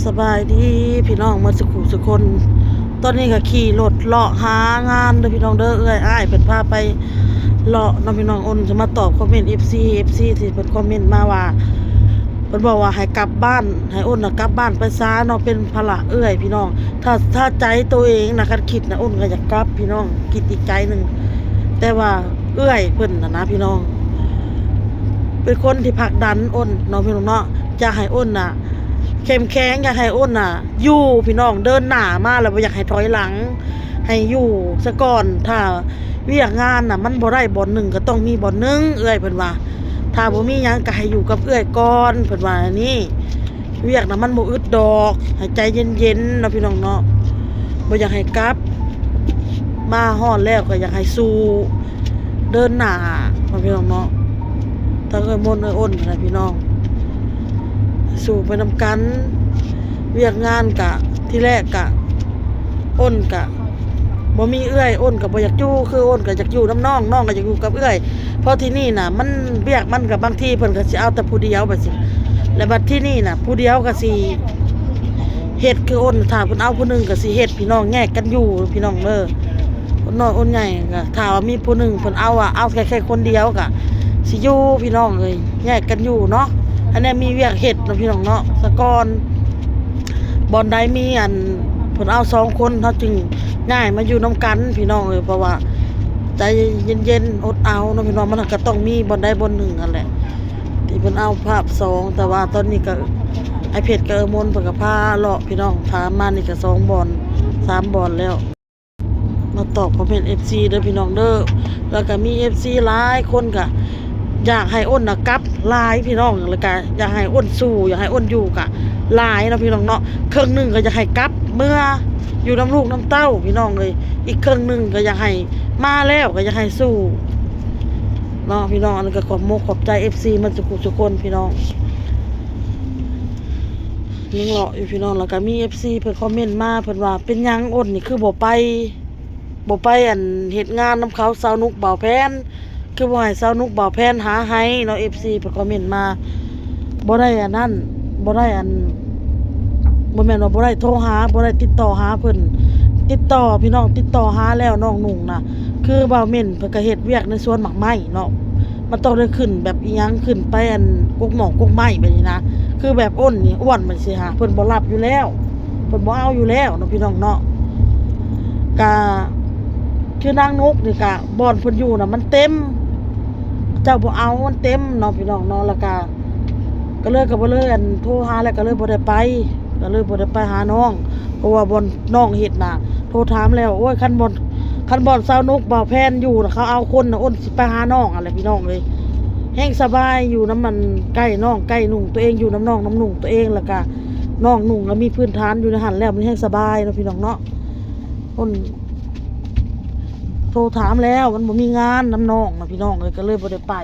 ສະບາຍດີພີ່ນ້ອງໝົດສຸຂູສຸຄົນ. ຕອນນີ້ກໍຂີ່ລົດເລາະຫາງານເດີພີ່ນ້ອງເດີ. ເອື້ອຍອ້າຍເພິ່ນພາໄປເລາະເນາະພີ່ນ້ອງ. ອ້ນຈະມາຕອບຄອມເມັນເອັຟຊີ ເອັຟຊີທີ່ເພິ່ນຄອມເມັນມາວ່າ ເພິ່ນບອກວ່າໃຫ້ກັບບ້ານ ໃຫ້ອ້ນນະກັບບ້ານໄປຊາເນາະ ເປັນພາລະເອື້ອຍພີ່ນ້ອງ. ຖ້າ ຖ້າໃຈໂຕເອງນະ ຄັນຄິດນະ ອ້ນກໍຢາກກັບພີ່ນ້ອງ ຄິດອີກໃຈໜຶ່ງ. ແຕ່ວ່າເອື້ອຍເພິ່ນນະນະພີ່ນ້ອງ ເປັນຄົນທີ່ຜັກດັນອ້ນເນາະພີ່ນ້ອງເນາະ. ຢາກໃຫ້ອ້ນນະເຂັ້ມແຂງ ຢາກໃຫ້ອ້ນນະຢູ່ພີ່ນ້ອງ ເດີນໜ້າມາແລ້ວບໍ່ຢາກໃຫ້ຖອຍຫຼັງ ໃຫ້ຢູ່ສາກ່ອນ. ຖ້າວຽກງານນະມັນບໍ່ໄດ້ບ່ອນໜຶ່ງກໍຕ້ອງມີບ່ອນໜຶ່ງ ເອື້ອຍເພິ່ນວ່າ. ຖ້າບໍ່ມີຫຍັງກໍໃຫ້ຢູ່ກັບເອື້ອຍກ່ອນ ເພິ່ນວ່າແນວນີ້. ວຽກນະມັນບໍ່ອຶດດອກ ໃຫ້ໃຈເຢັນໆເນາະພີ່ນ້ອງເນາະ. ບໍ່ຢາກໃຫ້ກັບ ມາຮອດແລ້ວກໍຢາກໃຫ້ສູ້ເດີນໜ້າເນາະພີ່ນ້ອງເນາະ. ທັງເອື້ອຍມົນເອື້ອຍອ້ນນະພີ່ນ້ອງ ສູ້ໄປນຳກັນ. ວຽກງານກະ ທີແລກກະ ອ້ນກະບໍ່ມີເອື້ອຍ ອ້ນກະບໍ່ຢາກຢູ່ ຄືອ້ນກະຢາກຢູ່ນຳນ້ອງ ນ້ອງກະຢາກຢູ່ກັບເອື້ອຍ. ເພາະທີ່ນີ້ນະ ມັນ ວຽກມັນກະບາງທີເພິ່ນກະຊິເອົາແຕ່ຜູ້ດຽວແບບຊີ້ ແລະບັດທີ່ນີ້ນະ ຜູ້ດຽວກະຊິເຮັດຄືອ້ນ. ຖ້າເພິ່ນເອົາຜູ້ໜຶ່ງກະຊິເຮັດພີ່ນ້ອງ ແຍກກັນຢູ່ພີ່ນ້ອງເດີ. ອ້ນນ້ອຍອ້ນໃຫຍ່ກະ ຖ້າວ່າມີຜູ້ໜຶ່ງເພິ່ນເອົາອະ ເອົາແຄ່ ແຄ່ຄົນດຽວກະຊິຢູ່ພີ່ນ້ອງເອີຍ ແຍກກັນຢູ່ເນາະ. ອັນນີ້ມີວຽກເຮັດເນາະພີ່ນ້ອງເນາະ ສາກ່ອນ. ບ່ອນໃດມີອັນ ເພິ່ນເອົາສອງຄົນ ເຮົາຈຶ່ງຍ້າຍມາຢູ່ນຳກັນພີ່ນ້ອງເອີຍ. ເພາະວ່າໃຈເຢັນໆ ອົດເອົາເນາະພີ່ນ້ອງ ມັນກໍຕ້ອງມີບ່ອນໃດບ່ອນໜຶ່ງຫັ້ນແຫຼະ ທີ່ເພິ່ນເອົາພາບສອງ. ແຕ່ວ່າຕອນນີ້ກໍ ອ້າຍເພັດກັບເອື້ອຍມົນເພິ່ນກໍພາເລາະພີ່ນ້ອງ ຖາມມານີ້ກໍສອງບ່ອນ ສາມບ່ອນແລ້ວ. ມາຕອບຄອມເມັນເອັຟຊີເດີພີ່ນ້ອງເດີ. ແລ້ວກະມີເອັຟຊີຫຼາຍຄົນກະຢາກໃຫ້ອ້ນນະກັບຫຼາຍພີ່ນ້ອງ ແລ້ວກະຢາກໃຫ້ອ້ນສູ້ ຢາກໃຫ້ອ້ນຢູ່ກະຫຼາຍເນາະພີ່ນ້ອງເນາະ. ເຄິ່ງໜຶ່ງກະຢາກໃຫ້ກັບເມືອຢູ່ນຳລູກນຳເຕົ້າພີ່ນ້ອງເອີຍ ອີກເຄິ່ງໜຶ່ງກະຢາກໃຫ້ມາແລ້ວກະຢາກໃຫ້ສູ້ເນາະພີ່ນ້ອງ. ອັນນີ້ກະຂອບມຸກຂອບໃຈເອັຟຊີໝົດສຸຂູສຸຄົນພີ່ນ້ອງ. ຍັງເລາະຢູ່ພີ່ນ້ອງ ແລ້ວກະມີເອັຟຊີເພິ່ນຄອມເມັນມາ ເພິ່ນວ່າເປັນຫຍັງອ້ນນີ້ຄືບໍ່ໄປ ບໍ່ໄປອັນເຮັດງານນຳເຂົາ ຊາວນຸກ ບ່າວແພນ ຄືບໍ່ໃຫ້ຊາວນຸກ ບ່າວແພນຫາໃຫ້ເນາະ. ເອັຟຊີເພິ່ນຄອມເມັນມາ ບໍ່ໄດ້ອັນນັ້ນ ບໍ່ໄດ້ອັນ ບໍ່ແມ່ນວ່າບໍ່ໄດ້ໂທຫາ ບໍ່ໄດ້ຕິດຕໍ່ຫາເພິ່ນ ຕິດຕໍ່ພີ່ນ້ອງ ຕິດຕໍ່ຫາແລ້ວ ນ້ອງນຸ່ງນະ ຄືບ່າວເມັນເພິ່ນກະເຮັດວຽກໃນສວນໝາກໄມ້ເນາະ. ມັນຕ້ອງໄດ້ຂຶ້ນແບບອີ່ຫຍັງ ຂຶ້ນໄປອັນກົກໝອກກົກໄມ້ແບບນີ້ນະ ຄືແບບອ້ນນີ້ ອ້ວນແບບຊີ້ຫາ ເພິ່ນບໍ່ຮັບຢູ່ແລ້ວ ເພິ່ນບໍ່ເອົາຢູ່ແລ້ວເນາະພີ່ນ້ອງເນາະ. ກະຄືນາງນຸກນີ້ກະ ບ່ອນເພິ່ນຢູ່ນະມັນເຕັມ ເຂົາເຈົ້າບໍ່ເອົາ ມັນເຕັມເນາະພີ່ນ້ອງເນາະ. ແລ້ວກະ ກະເລີຍ ກະບໍ່ເລີຍ ອັນ ໂທຫາແລ້ວກະເລີຍບໍ່ໄດ້ໄປ ກະເລີຍບໍ່ໄດ້ໄປຫານ້ອງ ເພາະວ່າບ່ອນນ້ອງເຮັດນະ ໂທຖາມແລ້ວ ໂອ້ຍ ຄັນບ່ອນ ຄັນບ່ອນຊາວນຸກ ບ່າວແພນຢູ່ນະ ເຂົາເອົາຄົນນະ ອ້ນຊິໄປຫານ້ອງຫັ້ນແຫຼະພີ່ນ້ອງເອີຍ. ແຮງສະບາຍຢູ່ນຳ ອັນ ໃກ້ນ້ອງໃກ້ນຸ່ງ ຕົວເອງຢູ່ນຳນ້ອງນຳນຸ່ງຕົວເອງ ແລ້ວກະນ້ອງນຸ່ງລະມີພື້ນຖານຢູ່ໃນຫັ້ນແລ້ວ ມັນແຮງສະບາຍເນາະພີ່ນ້ອງເນາະ. ອ້ນໂທຖາມແລ້ວ ມັນບໍ່ມີງານນຳນ້ອງນະພີ່ນ້ອງເອີຍ ກະເລີຍບໍ່ໄດ້ໄປ.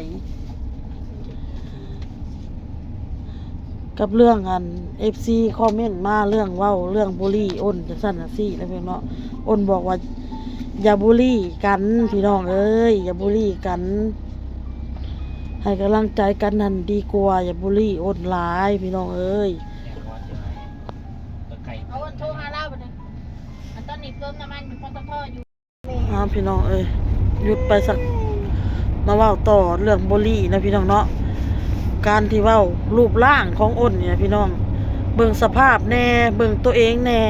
ກັບເລື່ອງອັນ ເອັຟຊີຄອມເມັນມາ ເລື່ອງເວົ້າເລື່ອງບູລີອ້ນຈັ່ງຊັ້ນຈັ່ງຊີ້ນະພີ່ນ້ອງເນາະ. ອ້ນບອກວ່າຢ່າບູລີກັນພີ່ນ້ອງເອີຍ ຢ່າບູລີກັນ ໃຫ້ກຳລັງໃຈກັນຫັ້ນດີກວ່າ ຢ່າບູລີອ້ນຫຼາຍພີ່ນ້ອງເອີຍ. ເອົາໂທຫາລາວບັດນີ້ ອັນຕອນນີ້ເຕີມນ້ຳມັນຢູ່ ປຕທ ຢູ່. ອ້າວ ພີ່ນ້ອງເອີຍ ຢຸດໄປສັກ ມາເວົ້າຕໍ່ເລື່ອງບູລີນະພີ່ນ້ອງເນາະ. ການທີ່ເວົ້າຮູບຮ່າງຂອງອ້ນນີ້ນະພີ່ນ້ອງ ເບິ່ງສະພາບແດ່ ເບິ່ງຕົວເອງແດ່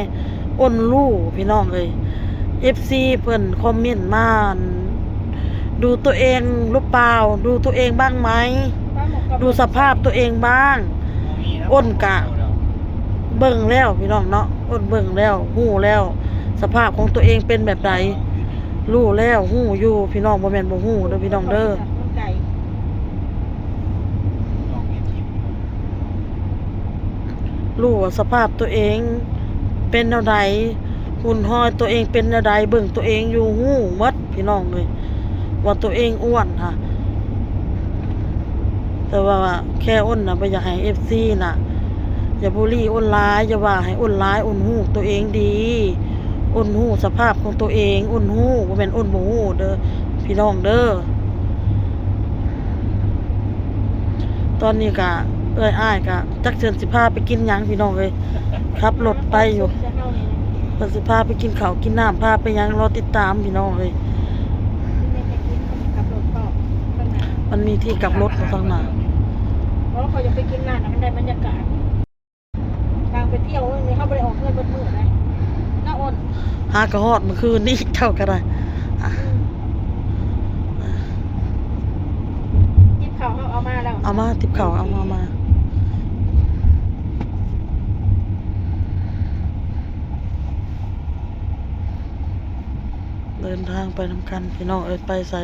ອ້ນຮູ້ພີ່ນ້ອງເອີຍ. ເອັຟຊີເພິ່ນຄອມເມັນມາ ດູຕົວເອງຫຼືເປົ່າ ດູຕົວເອງບ້າງໄໝ ດູສະພາບຕົວເອງບ້າງ. ອ້ນກະເບິ່ງແລ້ວພີ່ນ້ອງເນາະ ອ້ນເບິ່ງແລ້ວ ຮູ້ແລ້ວ ສະພາບຂອງຕົວເອງເປັນແບບໃດ ຮູ້ແລ້ວ ຮູ້ຢູ່ພີ່ນ້ອງ ບໍ່ແມ່ນບໍ່ຮູ້ເດີພີ່ນ້ອງເດີ. ຮູ້ວ່າສະພາບຕົວເອງເປັນແນວໃດ ຮຸ່ນຮອຍຕົວເອງເປັນແນວໃດ ເບິ່ງຕົວເອງຢູ່ ຮູ້ໝົດພີ່ນ້ອງເອີຍ ວ່າຕົວເອງອ້ວນຫະ. ແຕ່ວ່າແຄ່ອ້ນນະ ບໍ່ຢາກໃຫ້ເອັຟຊີນະ ຢ່າບູລີອ້ນຫຼາຍ ຢ່າວ່າໃຫ້ອ້ນຫຼາຍ ອ້ນຮູ້ຕົວເອງດີ ອ້ນຮູ້ສະພາບຂອງຕົວເອງ ອ້ນຮູ້ ບໍ່ແມ່ນອ້ນບໍ່ຮູ້ເດີພີ່ນ້ອງເດີ. ຕອນນີ້ກະ ເອື້ອຍອ້າຍກະຈັກເພິ່ນຊິພາໄປກິນຫຍັງພີ່ນ້ອງເອີຍ ຂັບລົດໄປຢູ່ ເພິ່ນຊິພາໄປກິນເຂົ້າກິນນ້ຳ ພາໄປຫຍັງ ລໍຕິດຕາມພີ່ນ້ອງເອີຍ. ມັນມີທີ່ກັບລົດຢູ່ທາງໜ້າ ເພາະວ່າຂ້ອຍຢາກໄປກິນຮ້ານ ມັນໄດ້ບັນຍາກາດ ທາງໄປທ່ຽວ ເຮົາບໍ່ໄດ້ອອກເຮືອນເບິດມື້ໃດເນາະ ໂອນ ຫາກະຮອດມື້ຄືນນີ້ເຈົ້າກະໄດ້ ອືມ ຕິບເຂົ້າເຮົາເອົາມາແລ້ວ ເອົາມາ ຕິບເຂົ້າເອົາມາ ເອົາມາ ເດີນທາງໄປນຳກັນພີ່ນ້ອງເອີຍ ໄປໃສ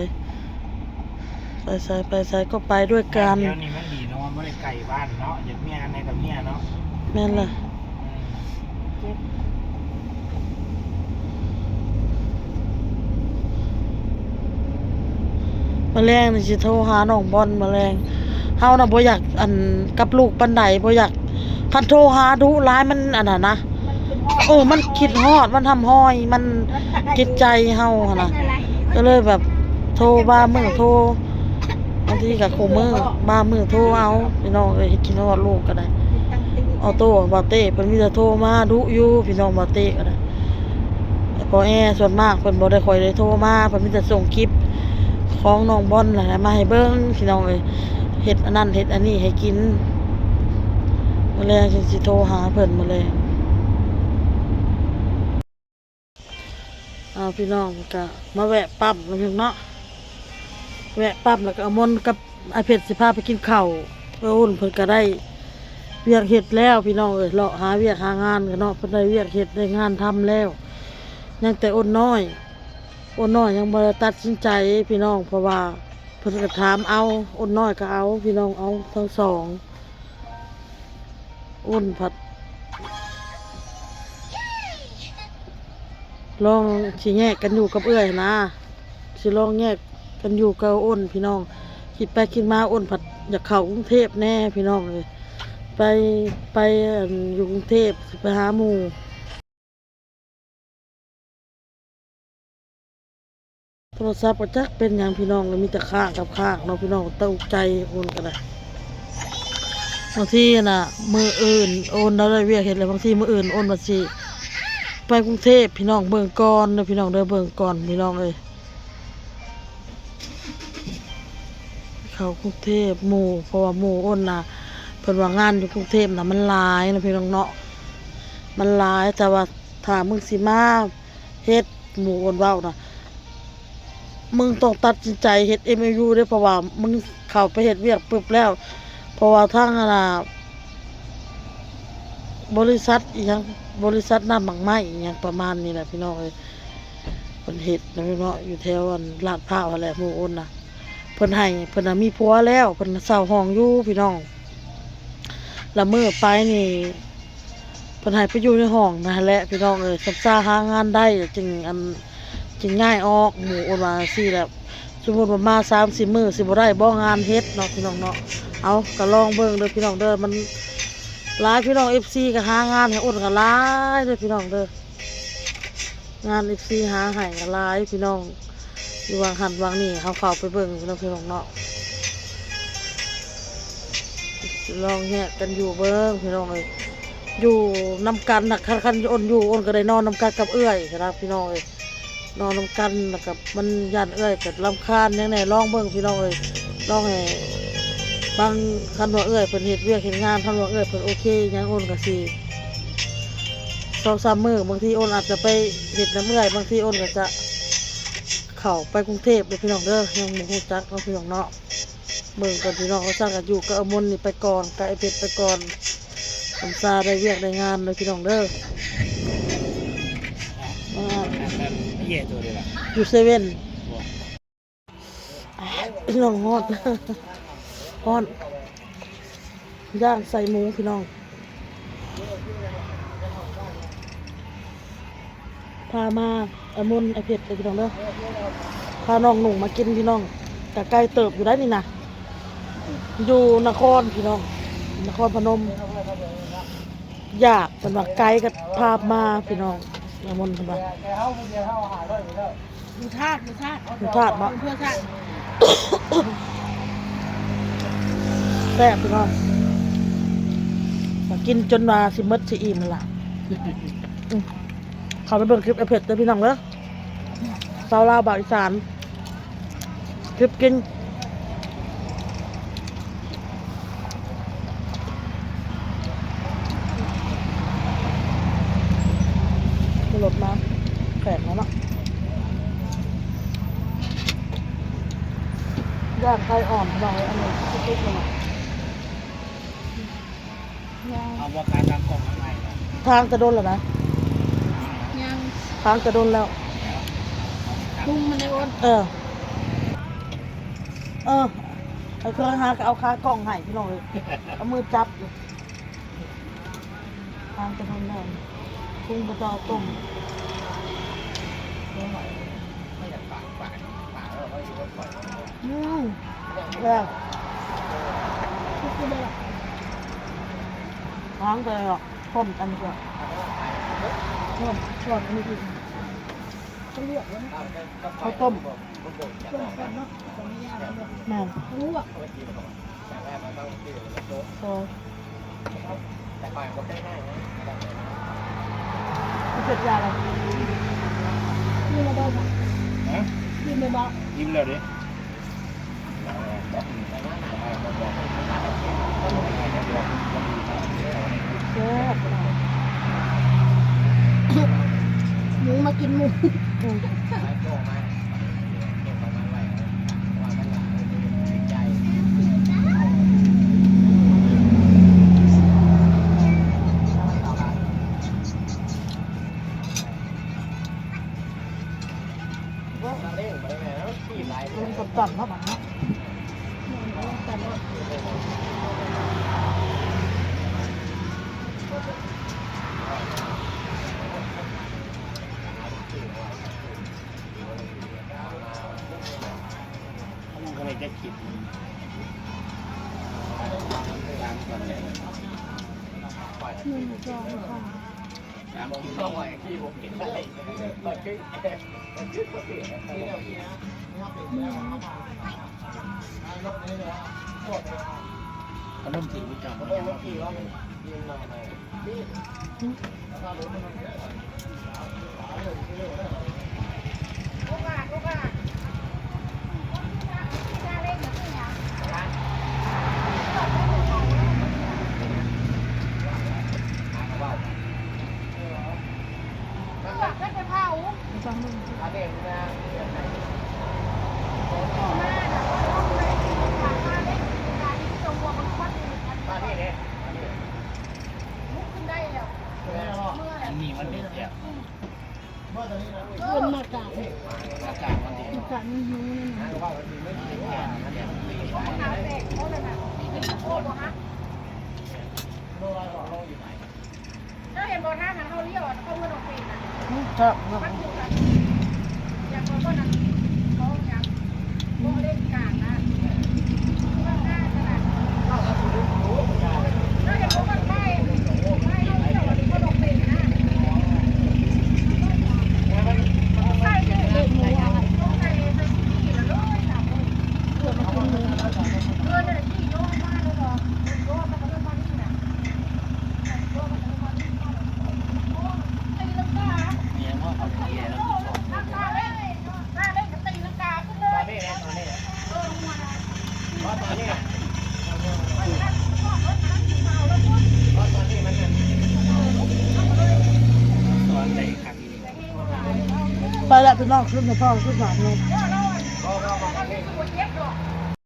ໄປໃສ ໄປໃສກໍໄປດ້ວຍກັນ ແຖວນີ້ມັນດີເນາະ ມັນບໍ່ໄດ້ໃກ້ບ້ານເນາະ ຢາກເມຍອັນໃດກໍເມຍເນາະ ແມ່ນລະ ອືມ ມື້ແລງນີ້ຊິໂທຫານ້ອງບອນມື້ແລງ ເຮົານະບໍ່ຢາກ ອັນ ກັບລູກປານໃດ ບໍ່ຢາກ ຄັນໂທຫາດຸຫຼາຍມັນອັນນັ້ນນະ ມັນຄິດຮອດ ເອີ ມັນຄິດຮອດ ມັນຮ່ຳຮອຍ ມັນ ຈິດໃຈເຮົາຫັ້ນນະ ກໍເລີຍແບບໂທບາງມື້ໂທ ບາງທີກໍຄູ່ມື້ບາງມື້ໂທເອົາ ພີ່ນ້ອງເອີຍ ຄິດຮອດລູກກໍໄດ້ ອໍໂຕ້ ບ່າວເຕ້ ເພິ່ນມີແຕ່ໂທມາດຸຢູ່ ພີ່ນ້ອງ ບ່າວເຕ້ກໍໄດ້ ແຕ່ພໍ່ແອສ່ວນມາກເພິ່ນບໍ່ໄດ້ຄ່ອຍໄດ້ໂທມາ ເພິ່ນມີແຕ່ສົ່ງຄລິບຂອງນ້ອງບອນຫັ້ນແຫຼະມາໃຫ້ເບິ່ງ ພີ່ນ້ອງເອີຍ ເຮັດອັນນັ້ນເຮັດອັນນີ້ໃຫ້ກິນ ມື້ແລງຈຶ່ງຊິໂທຫາເພິ່ນມື້ແລງ. ອ່າ ພີ່ນ້ອງກະມາແວະປ້ຳເນາະ ແວະປ້ຳແລ້ວກະອາມົນກັບອ້າຍເພັດຊິພາໄປກິນເຂົ້າ ເອື້ອຍອຸ່ນເພິ່ນກະໄດ້ວຽກເຮັດແລ້ວ ພີ່ນ້ອງເອີຍ ເລາະຫາວຽກຫາງານກັນເນາະ ເພິ່ນໄດ້ວຽກເຮັດໄດ້ງານທຳແລ້ວ ຍັງແຕ່ອຸ່ນນ້ອຍ ອຸ່ນນ້ອຍຍັງບໍ່ໄດ້ຕັດສິນໃຈ ພີ່ນ້ອງ ເພາະວ່າເພິ່ນກະຖາມເອົາ ອຸ່ນນ້ອຍກະເອົາ ພີ່ນ້ອງ ເອົາທັງສອງ ອຸ່ນພັດ ລອງຊິແຍກກັນຢູ່ກັບເອື້ອຍຫັ້ນນາ ຊິລອງແຍກກັນຢູ່ກັບອຸ່ນ ພີ່ນ້ອງ ຄິດໄປຄິດມາ ອຸ່ນພັດຢາກເຂົ້າກຸງເທບແດ່ ພີ່ນ້ອງເອີຍ ໄປ ໄປ ອັນ ຢູ່ກຸງເທບ ຊິໄປຫາໝູ່. ໂທລະສັບກໍຈັກເປັນຫຍັງພີ່ນ້ອງ ມີແຕ່ຄ້າງກັບຄ້າງເນາະພີ່ນ້ອງ ຕົກໃຈ ໂອນກໍໄດ້ ບາງທີນະມື້ອື່ນໂອນລາວໄດ້ວຽກເຮັດແລ້ວ ບາງທີມື້ອື່ນໂອນວ່າຊິໄປກຸງເທບ ພີ່ນ້ອງເບິ່ງກ່ອນເດີ ພີ່ນ້ອງເດີ ເບິ່ງກ່ອນ ພີ່ນ້ອງເອີຍ ເຂົ້າກຸງເທບໝູ່ ເພາະວ່າໝູ່ໂອນນະ ເພິ່ນວ່າງານຢູ່ກຸງເທບນະມັນຫຼາຍເນາະ ພີ່ນ້ອງເນາະ ມັນຫຼາຍ ແຕ່ວ່າຖ້າມຶງຊິມາ ເຮັດ ໝູ່ໂອນເວົ້ານະ ມຶງຕ້ອງຕັດສິນໃຈເຮັດເອັມໂອຢູເດ້ ເພາະວ່າມຶງເຂົ້າໄປເຮັດວຽກປຶບແລ້ວ ເພາະວ່າທາງອັນນ່າ ບໍລິສັດອີ່ຫຍັງ ບໍລິສັດນ້ຳໝາກໄມ້ອີ່ຫຍັງປະມານນີ້ແຫຼະ ພີ່ນ້ອງເອີຍ ເພິ່ນເຮັດນະເນາະ ຢູ່ແຖວອັນລາດພ້າວຫັ້ນແຫຼະ ໝູ່ໂອນນະ ເພິ່ນໃຫ້ ເພິ່ນນະມີຜົວແລ້ວ ເພິ່ນເຊົ່າຫ້ອງຢູ່ ພີ່ນ້ອງ ລະມື້ໄປນີ້ ເພິ່ນໃຫ້ໄປຢູ່ໃນຫ້ອງນັ້ນແຫຼະ ພີ່ນ້ອງເອີຍ ສ່ຳຊາຫາງານໄດ້ຈຶ່ງ ອັນ ຈຶ່ງຍ້າຍອອກ ໝູ່ໂອນວ່າຈັ່ງຊີ້ແຫຼະ ສົມມຸດວ່າມາສາມສີ່ມື້ ຊິບໍ່ໄດ້ບໍ່ງານເຮັດເນາະ ພີ່ນ້ອງເນາະ ເອົາ ກໍລອງເບິ່ງເດີພີ່ນ້ອງເດີ ມັນຫຼາຍ ພີ່ນ້ອງ ເອັຟຊີ ກໍຫາງານໃຫ້ໂອນກໍຫຼາຍເດີພີ່ນ້ອງເດີ ງານເອັຟຊີຫາໃຫ້ກໍຫຼາຍພີ່ນ້ອງ ຢູ່ຫວ່າງຫັ້ນຫວ່າງນີ້ ເຮົາເຂົ້າໄປເບິ່ງເນາະ ພີ່ນ້ອງເນາະ ລອງແຍກກັນຢູ່ເບິ່ງພີ່ນ້ອງເອີຍ ຢູ່ນຳກັນນະ ຄັນ ຄັນໂອນຢູ່ ໂອນກໍໄດ້ນອນນຳກັນກັບເອື້ອຍຫັ້ນນະ ພີ່ນ້ອງເອີຍ ນອນນຳກັນ ແລ້ວກໍມັນຢ້ານເອື້ອຍກໍລຳຄານຫຍັງແດ່ ລອງເບິ່ງພີ່ນ້ອງເອີຍ ລອງໃຫ້ຟັງ ຄັນວ່າເອື້ອຍເພິ່ນເຮັດວຽກເຮັດງານ ຄັນວ່າເອື້ອຍເພິ່ນໂອເຄຫຍັງ ໂອນກໍຊິ ສອງສາມມື້ ບາງທີໂອນອາດຈະໄປເຮັດນຳເອື້ອຍ ບາງທີໂອນກໍຈະເຂົ້າໄປກຸງເທບເດີພີ່ນ້ອງເດີ ຍັງບໍ່ຮູ້ຈັກເນາະພີ່ນ້ອງເນາະ ເບິ່ງກ່ອນພີ່ນ້ອງ ວ່າຊັ້ນກໍຢູ່ກັບອາມົນນີ້ໄປກ່ອນ ກັບອ້າຍເພັດໄປກ່ອນ ສ່ຳຊາໄດ້ວຽກໄດ້ງານເດີພີ່ນ້ອງເດີ ຢູ່ເຊເວັ່ນ ພີ່ນ້ອງ ຮ້ອນ ຮ້ອນ ຍ່າງໃສ່ໝູພີ່ນ້ອງ ພາມາອາມົນອາເພັດເດີພີ່ນ້ອງເດີ ພານ້ອງໜຸ່ງມາກິນພີ່ນ້ອງ ກະໄກເຕີບຢູ່ໄດ໋ນີ້ນະ ຢູ່ນະຄອນພີ່ນ້ອງ ນະຄອນພະນົມ ຢາກ ເພິ່ນວ່າໄກກໍພາມາພີ່ນ້ອງ ອາມົນເພິ່ນວ່າ ຢູ່ທາດ ຢູ່ທາດ ຢູ່ທາດເນາະ ຢູ່ເພື່ອທາດ ແຊບພີ່ນ້ອງ ກິນຈົນວ່າຊິໝົດຊິອີ່ມນັ້ນລະ. ອືມ ເຂົ້າໄປເບິ່ງຄລິບອ້າຍເພັດເດີພີ່ນ້ອງເດີ. ຊາວລາວບ່າວອີສານ ຄລິບກິນ. ຂີ່ລົດມາແຂກແລ້ວເນາະ. ຍ່າງໄກ່ອ່ອນພີ່ນ້ອງເອີຍ ອັນນີ້ສຸກແລ້ວເນາະ. ຍັງ ເອົາບໍ່ການຕັ້ງກ້ອງມາໃໝ່ເນາະ. ທາງແຕ່ດົນແລ້ວນະ. ຍັງ ທາງແຕ່ດົນແລ້ວ. ປຸງມັນໄດ້ອ່ອນ. ເອີ ເອີ ໄອ້ເຄີຍຫາກໍເອົາຂາກ້ອງໃຫ້ພີ່ນ້ອງເອີຍ ເອົາມືຈັບຢູ່. ທາງແຕ່ດົນແລ້ວ ປຸງກໍຈະເອົາຕົ້ມ. ອືມ ແຊບ. ທາງແຕ່ ຕົ້ມກັນເທື່ອ ຊ້ອນ ຊ້ອນອັນນີ້ອີກ ເຂົາລວກແລ້ວເນາະ ເຂົ້າຕົ້ມ. ແມ່ນ ລວກ ເອີ ແຕ່ຂ້ອຍບໍ່ເຄີຍໃຫ້ນະ ເປັນຢາລະ. ອີ່ມແລ້ວບໍ່? ຮະ? ອີ່ມແລ້ວບໍ່? ອີ່ມແລ້ວເດ້. ແຊບ. ໝູມາກິນໝູ. ອືມ.